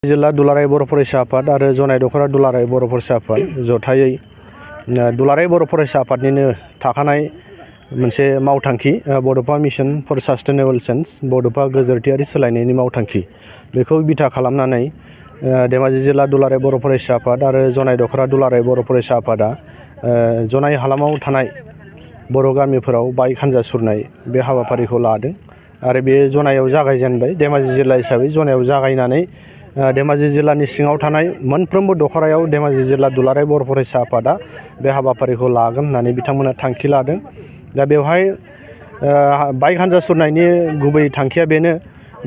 जिल्ला दुलाराय बर' फरायसा आफाद आरो जनाय दख'रा दुलाराय बर' फरायसा आफाद जथायै दुलाराय बर' फरायसा आफादनिनो थाखानाय मोनसे मावथांखि बड'फा मिशन फर सास्टेनेबल चेन्ज बड'फा गोजोरथियारि सोलायनायनि मावथांखि बेखौ बिथा खालामनानै धेमाजि जिल्ला दुलाराय बर' फरायसा आफाद आरो जनाय दख'रा दुलाराय बर' फरायसा आफादा जनाय हालामाव थानाय बर' गामिफोराव बाइक हान्जा सुरनाय बे हाबाफारिखौ लादों आरो बे जनायाव जागायजेनबाय। धेमाजि जिल्ला हिसाबै जनायाव जागायनानै धेमाजि जिल्लानि सिङाव थानाय मोनफ्रोमबो दख'रायाव धेमाजि जिल्ला दुलाराय बर' फरायसा आफादा बे हाबाफारिखौ लागोन होननानै बिथांमोना थांखि लादों। दा बेवहाय बाइक हान्जा सुरनायनि गुबै थांखिया बेनो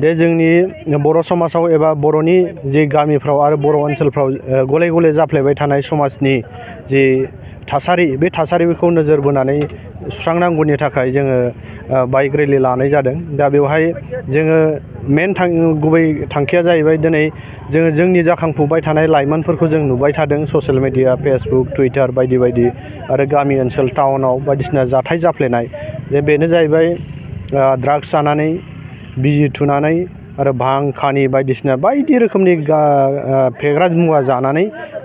दे जोंनि बर' समाजाव एबा बर'नि जि गामिफ्राव आरो बर' ओनसोलफ्राव गले गले जाफ्लेबाय थानाय समाजनि जि थासारि बे थासारिखौ नोजोर बोनानै सुस्रांनांगौनि थाखाय जोङो बाइक रेलि लानाय जादों। दा बेवहाय जोङो मेन गुबै थांखिया जाहैबाय दिनै जोङो जोंनि जाखांफुबाय थानाय लाइमोनफोरखौ जों नुबाय थादों ससियेल मिडिया फेसबुक टुइटार बायदि बायदि आरो गामि ओनसोल टाउनाव बायदिसिना जाथाय जाफ्लेनाय जे बेनो जाहैबाय ड्राग्स जानानै बिजि थुनानै आरो भां खानि बायदिसिना बायदि रोखोमनि फेग्रा मुवा जानानै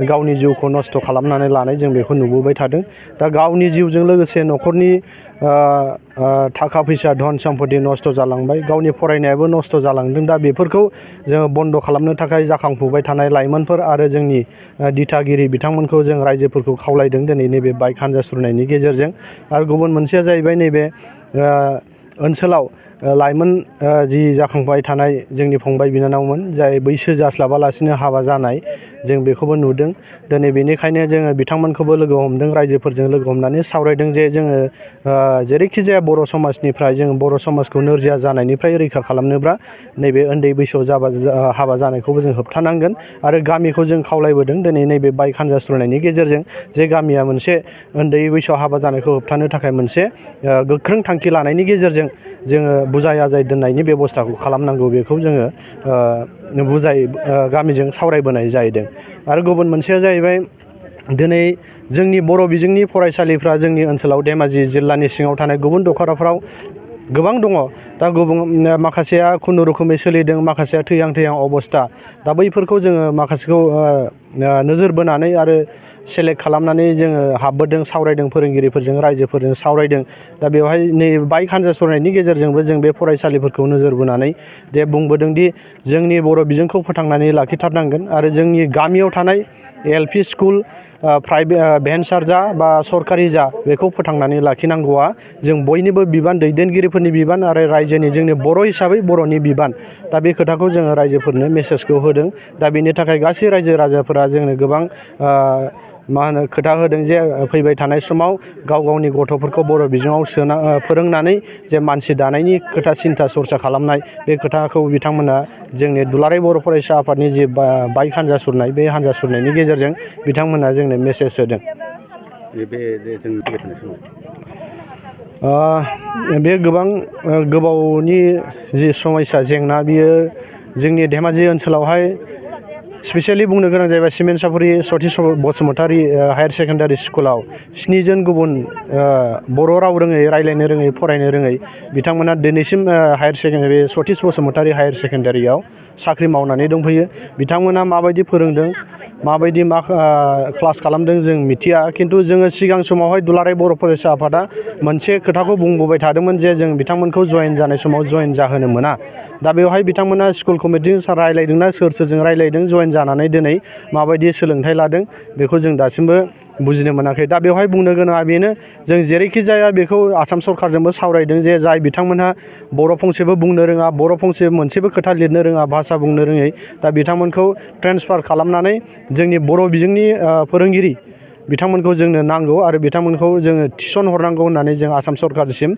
गावनि जिउखौ नस्थ' खालामनानै लानाय जों बेखौ नुबोबाय थादों। दा गावनि जिउजों लोगोसे न'खरनि थाखा फैसा धन सम्पति नस्थ' जालांबाय, गावनि फरायनायाबो नस्थ' जालांदों। दा बेफोरखौ जोङो बन्द' खालामनो थाखाय जाखांफुबाय थानाय लाइमोनफोर आरो जोंनि दिथागिरि बिथांमोनखौ जों रायजोफोरखौ खावलायदों दिनै नैबे बाइक हान्जा सुरनायनि गेजेरजों। आरो गुबुन मोनसेया जाहैबाय नैबे ओनसोलाव लाइमोन जि जाखांबाय थानाय जोंनि फंबाय बिनानावमोन जाय बैसो जास्लाबालासिनो हाबा जानाय जों बेखौबो नुदों। दिनै बेनिखायनो जोङो बिथांमोनखौबो लोगो हमदों, रायजोफोरजों लोगो हमनानै सावरायदों जे जोङो जेरैखि जाया बर' समाजनिफ्राय जों बर' समाजखौ नोरजिया जानायनिफ्राय रैखा खालामनोब्ला नैबे उन्दै बैसोआव हाबा जानायखौबो जों होबथानांगोन। आरो गामिखौ जों खावलायबोदों दिनै नैबे बाइक हान्जा सुरनायनि गेजेरजों जे गामिया मोनसे उन्दै बैसोआव हाबा जानायखौ होबथानो थाखाय मोनसे गोख्रों थांखि लानायनि गेजेरजों जोङो बुजाय आजाय दोननायनि बेब'स्थाखौ खालामनांगौ बेखौ जोङो गामिजों सावरायबोनाय जाहैदों। आरो गुबुन मोनसेया जाहैबाय दिनै जोंनि बर' बिजोंनि फरायसालिफ्रा जोंनि ओनसोलाव धेमाजि जिल्लानि सिङाव थानाय गुबुन दख'राफ्राव गोबां दङ। दा माखासेया खुनुरुखुमै सोलिदों, माखासेया थैहां थैहां अबस्था। दा बैफोरखौ जोङो माखासेखौ नोजोर बोनानै आरो सेलेक्ट खालामनानै जोङो हाबबोदों, सावरायदों, फोरोंगिरिफोरजों रायजोफोरजों सावरायदों। दा बेवहाय नै बाइक हान्जा सुरनायनि गेजेरजोंबो जों बे फरायसालिफोरखौ नोजोर बोनानै बुंबोदों दि जोंनि बर' बिजोंखौ फोथांनानै लाखिथारनांगोन आरो जोंनि गामियाव थानाय LP स्कुल प्राइभेट भेन्सार जा बा सरकारि जा बेखौ फोथांनानै लाखिनांगौआ जों बयनिबो बिबान, दैदेनगिरिफोरनि बिबान आरो रायजोनि जोंनि बर' हिसाबै बर'नि बिबान। दा बे खोथाखौ जोङो रायजोफोरनो मेसेजखौ होदों। दा बेनि थाखाय गासै रायजो राजाफोरा जोंनो गोबां खोथा होदों जे फैबाय थानाय समाव गाव गावनि गथ'फोरखौ बर' बिजोङाव फोरोंनानै जे मानसि दानायनि खोथा सिन्था सरसा खालामनाय बे खोथाखौ बिथांमोना जोंनि दुलाराय बर' फरायसा आफादनि जि बाइक हान्जा सुरनाय बे हान्जा सुरनायनि गेजेरजों बिथांमोना जोंनो मेसेज होदों। बे गोबां गोबावनि जि समयसा जेंना बियो जोंनि धेमाजि ओनसोलावहाय स्पेसियेलि बुंनो गोनां जाहैबाय सिमेन्ट सापरि सतिश बसुमतारी हायार सेकेन्डारि स्कुलाव 7 जन गुबुन बर' राव रोङै, रायज्लायनो रोङै, फरायनो रोङै बिथांमोना दिनैसिम higher secondary Satish Basumatary higher सेकेन्डारियाव साख्रि मावनानै दंफैयो। बिथांमोना माबायदि फोरोंदों, माबायदि क्लास खालामदों जों मिथिया, खिन्थु जोङो सिगां समावहाय दुलाराय बर' फरायसा आफादा मोनसे खोथाखौ बुंबोबाय थादोंमोन जे जों बिथांमोनखौ जयेन जानाय समाव जयेन जाहोनो मोना। दा बेवहाय बिथांमोना स्कुल कमिटिजों रायज्लायदोंना सोरजों रायज्लायदों, जयेन जानानै दिनै माबायदि सोलोंथाइ लादों बेखौ जों दासिमबो बुजिनो मोनाखै। दा बेवहाय बुंनो गोनाङा बेनो जों जेरैखि जाया बेखौ आसाम सरकारजोंबो सावरायदों जे जाय बिथांमोनहा बर' फंसेबो बुंनो रोङा, बर' फंसे मोनसेबो खोथा लिरनो रोङा, भाषा बुंनो रोङै, दा बिथांमोनखौ ट्रेन्सफार खालामनानै जोंनि बर' बिजोंनि फोरोंगिरि बिथांमोनखौ जोंनो नांगौ आरो बिथांमोनखौ जोङो थिसन हरनांगौ होननानै जों आसाम सरकारसिम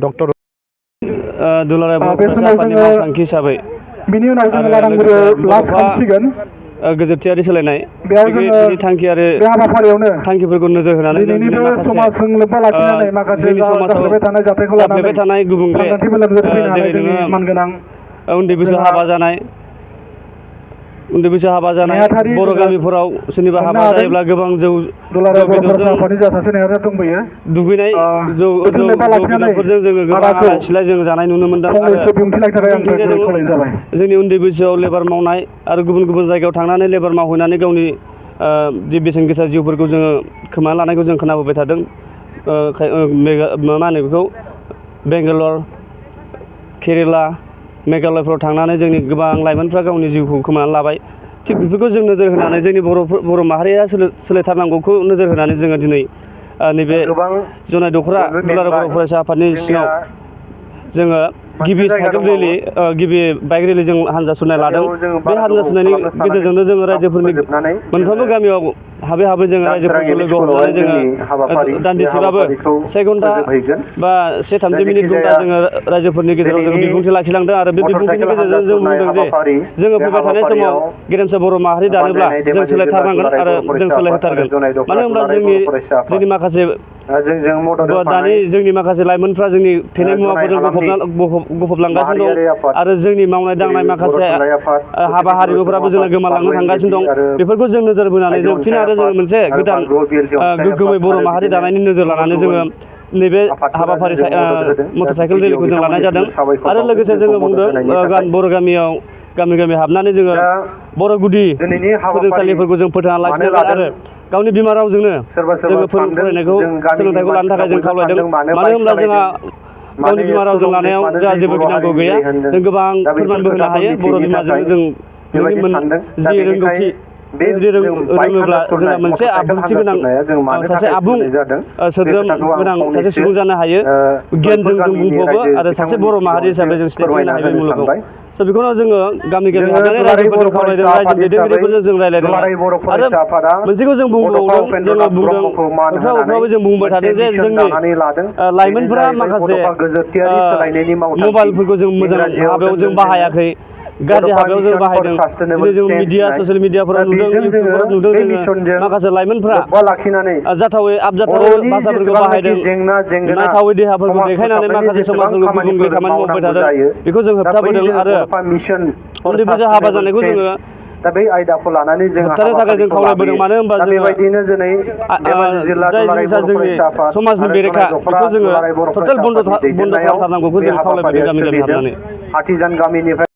डक्टर दुलाराय बर' फरायसा आफादनि मावथांखि हिसाबै बिनि उनाव जोङो लानांगौ लास्ट खालामसिगोन गोजोरथियारि सोलायनाय बेयाव जोङो बिनि थांखि आरो बे हाबाफारियावनो थांखिफोरखौ नोजोर होनानै दिनैनिबो समाजजों लोब्बा लाखिनानै माखासे जोंनि समाजाव जाफ्लेबाय थानाय जाथायखौ लानानै जाफ्लेबाय थानाय गुबुंले सांग्रांथि मेल फैनो हानाय जेरै जोंनि नोङो मानगोनां उन्दै बैसोआव हाबा जानाय उन्दै बैसो हाबा जानाय नेहाथारि बर' गामिफोराव सोरनिबा हाबा हादों। जायोब्ला गोबां जौ दुलाराय बर'फोर बेदरजों आफादनि जा सासे नेहाथारि दंबोयो दुगैनाय जौ बेदरफोरजों जोङो गोबां आलाय सिलाय जों जानाय नुनो मोनदों फंनैसो बिबुंथि लाखिनो थाखाय आं बिबुंथिया नोंथांखौ खावलायनाय जाबाय। जोंनि उन्दै बैसोआव लेबार मावनाय आरो गुबुन गुबुन जायगायाव थांनानै लेबार मावहैनानै गावनि जि बेसेन गोसा जिउफोरखौ जोङो खोमाना लानायखौ जों खोनाबोबाय थादों। मा होनो बेखौ बेंगालर केरेला मेघालयफ्राव थांनानै जोंनि गोबां लाइमोनफ्रा गावनि जिउखौ खोमानानै लाबाय। थिग बेफोरखौ जों नोजोर होनानै जोंनि बर' माहारिया सोलायथारनांगौखौ नोजोर होनानै जोङो दिनै नैबे जनाय दख'रा दुलाराय बर' फरायसा आफादनि सिङाव जोङो गिबि साइकेल रेलि गिबि बाइक रेलि जों हान्जा सुरनाय लादों। बे हान्जा सुरनायनि गेजेरजोंनो जोङो रायजोफोरनि मोनफ्रोमबो गामियाव हाबै हाबै जोङो रायजोफोरखौ लोगो हमनानै जोङो दान्दिसेबाबो से घन्टा बा 1:30 मिनिट घन्टा जोङो रायजोफोरनि गेजेराव जोङो बिबुंथि लाखिलांदों आरो बे बिबुंथिनि गेजेरजों जों बुंदों जे जोङो फैबाय थानाय समाव गेरेमसा बर' माहारि दानोब्ला जों सोलायथारनांगोन आरो जों सोलायहोथारगोन। मानो होनब्ला जोंनि माखासे दानि जोंनि माखासे लाइमोनफ्रा जोंनि फेनाय मुवाफोरजों गफबलांगासिनो दं आरो जोंनि मावनाय दांनाय माखासे हाबा हारिमुफ्राबो जोंना गोमालांनो थांगासिनो दं। बेफोरखौ जों नोजोर बोनानै जों फिन आरो जोङो मोनसे गोदान गोग्गोमै बर' माहारि दानायनि नोजोर लानानै जोङो नैबे हाबाफारि मटर साइकेल रेलिखौ जों लानाय जादों। आरो लोगोसे जोङो बुंदों बर' गामियाव गामि हाबनानै जोङो बर' गुदि फरायसालिफोरखौ जों फोथांना लाखिनांगोन आरो गावनि बिमा रावजोंनो जोङो फरायनायखौ सोलोंथाइखौ लानो थाखाय जों खावलायदों। मानो होनब्ला जोंहा गावनि बिमा रावजों लानायाव जोंहा जेबो गिनांगौ गैया। जों गोबां फोरमानबो होनो हायो बर' बिमाजों जों जि रोंगौथि रोङोब्ला जोंहा मोनसे आब्रुथि गोनां सासे आबुं सोद्रोम गोनां सासे सुबुं जानो हायो। गियानजों जों बुंफबो आरो सासे बर' माहारि हिसाबै जों सिनायथि होनो हायो बे मुलुगाव। स' बेखौनो जोङो गामि हाबनानै रायजोफोरजों खावलायदों रायजो दैदेनगिरिफोरजों जों रायज्लायदों आरो मोनसेखौ जों बुंबावदों जोङो बुंदों अफ्राबो जों बुंबाय थादों जे जोंनि लाइमोनफोरा माखासे मबाइलफोरखौ जों मोजां हाबायाव जों बाहायाखै गाज्रि हाबायाव जों बाहायदों। दिनै जों ससियेल मिडियाफोराव नुदों इउटुबफोराव नुदों जोङो माखासे लाइमोनफ्रा जाथावै आबजाथावै भाषाफोरखौ बाहायदों नायथावै देहाफोरखौ देखायनानै माखासे समाजफोरखौ गुबुंले खामानि मावबाय थादों। बेखौ जों होबथाबोदों आरो उन्दै बैसो हाबा जानायखौ जोङो दा बै आयदाखौ लानानै जों होबथानो थाखाय जों खावलायबोदों। मानो होनबा जोङो दिनै जाय जिनिसा जोंनि समाजनि बेरेखा बेखौ जोङो टटेल बन्द' खालामथारनांगौखौ जों खावलायबोदों गामि हाबनानै। हाथिजान गामिनिफ्राय